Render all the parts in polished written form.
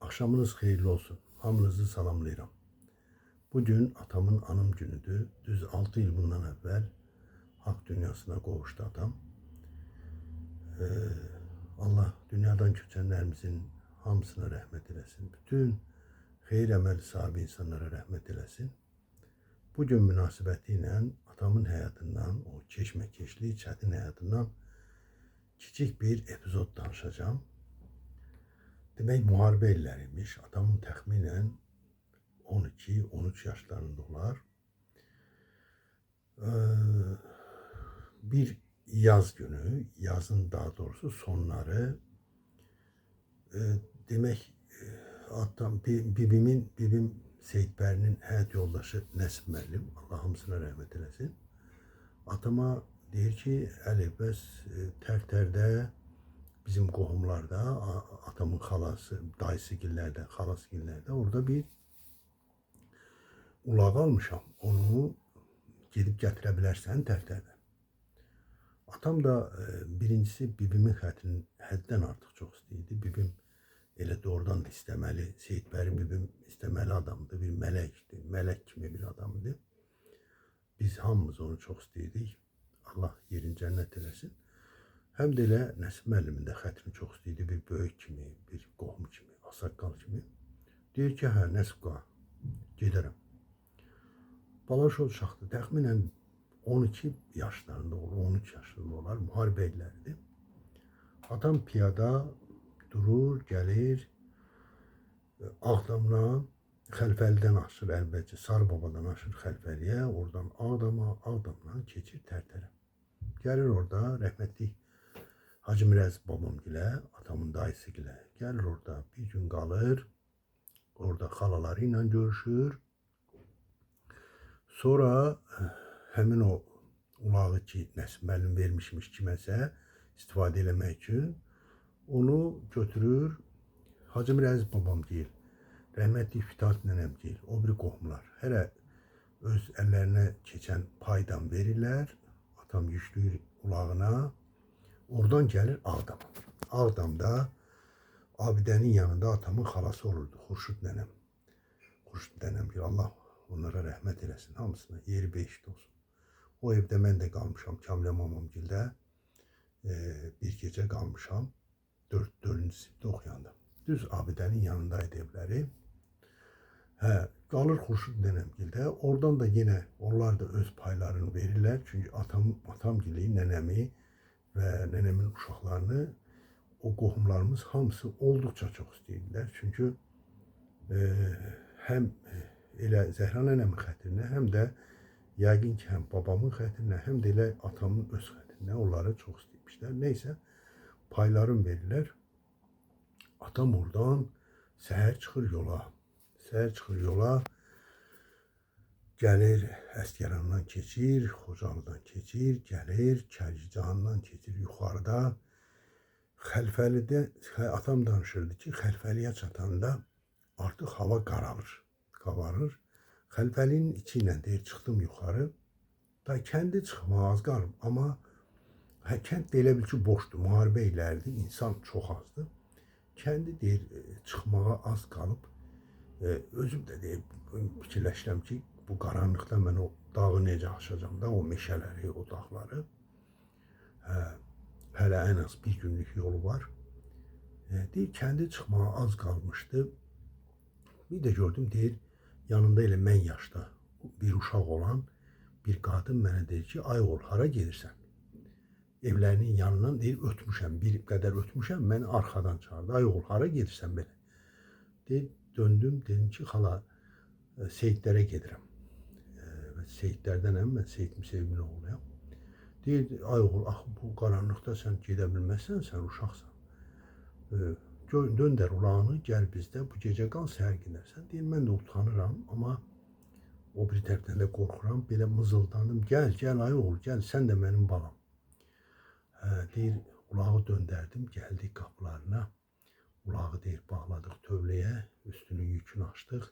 Axşamınız xeyirli olsun. Hamınızı salamlayıram. Bugün atamın anım günüdür. Düz 6 il bundan əvvəl haqq dünyasına qovuşdu atam. Allah dünyadan köçənlərimizin hamısına rəhmət eləsin. Bütün xeyir əməl sahibi insanlara rəhmət eləsin. Bu gün münasibəti ilə atamın həyatından, o keşməkeşli, çətin həyatından kiçik bir epizod danışacağım. Demək, müharibə illəri imiş. Atamın təxminən 12-13 yaşlarında olar. Bir yaz günü, yazın daha doğrusu sonları, demək, atam, bibim Seyidbərinin həyat yoldaşı Nəsib müəllim, Allah hamısına rəhmət eləsin. Atama deyir ki, Əli, bəs Tərtərdə bizim qohumlarda, atamın xalası, dayısı gillərdə, xalası gillərdə orada bir ulaq almışam. Onu gedib gətirə bilərsən Tərtərdən. Atam da birincisi bibimin xətrini həddən artıq çox istəyirdi. Bibim elə doğrudan da istəməli, Seyidbəri bibim istəməli adamdı, bir mələkdir, mələk kimi bir adamdı. Biz hamımız onu çox istəyirdik. Allah yerin cənnət eləsin. Həm də elə Nəsib müəllimin də xətrini çox istəyirdi, bir böyük kimi, bir qohum kimi, asaqqal kimi. Deyir ki, hə, Nəsib qa, gedərəm. Balaca uşaqdır, təxminən 12 yaşlarında olur, 13 yaşlarında olar, müharibə illəridir. Atam piyada durur, gəlir, Ağdamdan, Xəlfəlidən aşır əlbəttə, Sarıbabadan aşır Xəlfəliyə, oradan Ağdama, Ağdamdan keçir Tərtərə. Gəlir orada rəhmətlik Hacı Mirəz babamgilə, atamın dayısı gilə. Gəlir orada bir gün qalır, orada xalaları ilə görüşür. Sonra həmin o ulağı ki, Nəsib müəllim vermişmiş kiməsə istifadə eləmək üçün, onu götürür Hacı Mirəziz babamgil, rəhmətlik Fitat nənəmgil, o biri qohumlar. Hələ öz əllərinə keçən paydan verirlər, atam yükləyir ulağına, oradan gəlir Ağdama. Ağdamda abidənin yanında atamın xalası olurdu, Xurşud nənəm. Xurşud nənəmgil, Allah onlara rəhmət eləsin, hamısına, yeri behişt olsun. O evdə mən də qalmışam, Kamilə mamamgildə bir gecə qalmışam, 4-cü sinifdə oxuyanda. Düz abidənin yanındaydı evləri. Hə, qalır Xurşud nənəmgildə. Oradan da yenə onlar da öz paylarını verirlər. Çünki atamgili, nənəmi və nənəmin uşaqlarını o qohumlarımız hamısı olduqca çox istəyirdilər. Çünki həm elə Zəhra nənəmin xətrinə, həm də yəqin ki, həm babamın xətrinə, həm də elə atamın öz xətrinə onları çox istəymişlər. Neysə, paylarını verirlər. Atam oradan səhər çıxır yola. Səhər çıxır yola, gəlir Əsgərandan keçir, Xocalıdan keçir, gəlir Kərkicahandan keçir yuxarıda. Xəlfəlidə, atam danışırdı ki, Xəlfəliyə çatanda artıq hava qaralır, qabarır. Xəlfəlinin içi ilə deyir, çıxdım yuxarı. Da kəndi çıxmağa az qalıb, amma kənd də elə bil ki, boşdur, müharibə illərdir, insan çox azdır. Kəndi deyir, çıxmağa az qalıb. Özüm də deyir, fikirləşirəm ki, bu qaranlıqda mən o dağı necə aşacam da, o meşələri, o dağları. Hələ ən az bir günlük yolu var. Deyir, kəndi çıxmağa az qalmışdı. Bir də gördüm, deyir, yanında elə mən yaşda bir uşaq olan bir qadın mənə deyir ki, ay oğul, hara gedirsən? Evlərinin yanından deyir, ötmüşəm, bir qədər ötmüşəm, məni arxadan çağırdı. Ay oğul, hara gedirsən belə? Deyir, döndüm, dedim ki, xala, Seyidlərə gedirəm. Seyidlərdənəm, mən Seyid Müseyibin oğluyam. Deyir, ay oğul, axı bu qaranlıqda sən gedə bilməzsən, sən uşaqsan. Döndər ulağını, gəl bizdə, bu gecə qal, səhər gedərsən. Deyir, mən də utanıram, amma o bir tərəfdən də qorxuram. Belə mızıldandım, gəl, gəl ay oğul, gəl, sən də mənim balam. Deyir, ulağı döndərdim, gəldik qapılarına. Ulağı deyir, bağladıq tövləyə, üstünün yükünü açdıq.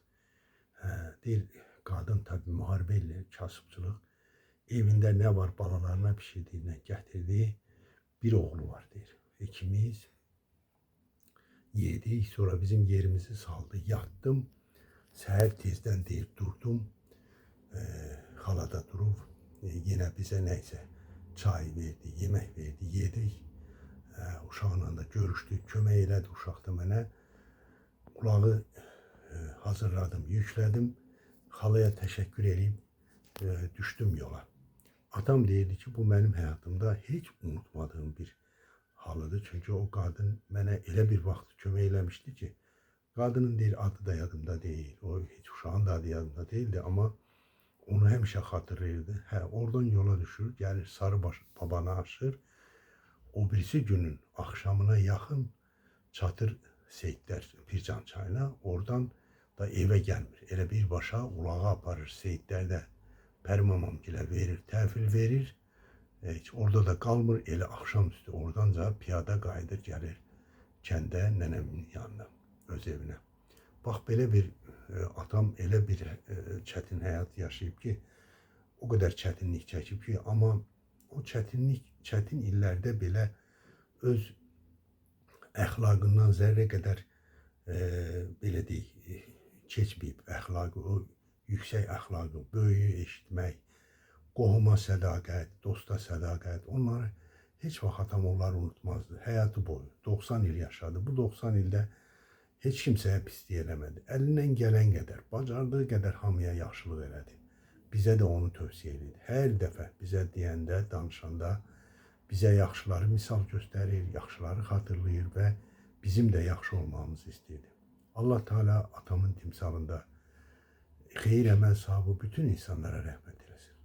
Deyir, qadın tabii müharibə ilə kasıbçılıq. Evində nə var balalarına pişirdiyinə gətirdi. Bir oğlu var deyir. İkimiz Yedik, sonra bizim yerimizi saldı. Yatdım. Səhər tezdən deyir durdum. Xalada durub yenə bizə nə isə çay verdi, yemək verdi, yedik. Uşaqla da görüşdük, kömək elədi uşaq da mənə. Ulağı hazırladım, yüklədim. Xalaya təşəkkür eləyib düşdüm yola. Atam deyirdi ki, bu mənim həyatımda heç unutmadığım bir halıdır. Çünki o qadın mənə elə bir vaxt kömək eləmişdi ki, qadının deyir adı da yadımda deyil, o heç uşağın da adı yadımda deyildi, amma onu həmişə xatırlayırdı. Hə, oradan yola düşür, gəlir Sarıbaş babanı aşır. O birisi günün axşamına yaxın çatır Seyidlər Pircan çayına. Oradan da evə gəlmir. Elə birbaşa ulağı aparır Seyidlərdə Pərimamamgilə verir, təhvil verir. Heç orada da qalmır. Elə axşamüstü oradanca piyada qayıdır, gəlir kəndə nənəmin yanına, öz evinə. Bax belə bir atam elə bir çətin həyat yaşayıb ki, o qədər çətinlik çəkib ki, amma o çətinlik, çətin illərdə belə öz əxlaqından zərrə qədər belə deyək, keçməyib əxlaqı, o yüksək əxlaqı, böyüyü eşitmək, qohuma sədaqət, dosta sədaqət, onları heç vaxt atam onları unutmazdı. Həyatı boyu 90 il yaşadı. Bu 90 ildə heç kimsəyə pislik eləmədi. Əlindən gələn qədər, bacardığı qədər hamıya yaxşılıq elədi. Bizə də onu tövsiyə edirdi. Hər dəfə bizə deyəndə, danışanda bizə yaxşıları misal göstərir, yaxşıları xatırlayır və bizim də yaxşı olmamızı istəyirdi. Allah Teala atamın timsalında xeyir əməl sahibi bütün insanlara rəhmət eləsin.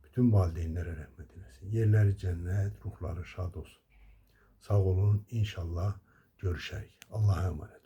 Bütün valideynlərə rəhmət eləsin. Yerləri cənnət, ruhları şad olsun. Sağ olun, inşallah görüşərik. Allah'a emanet.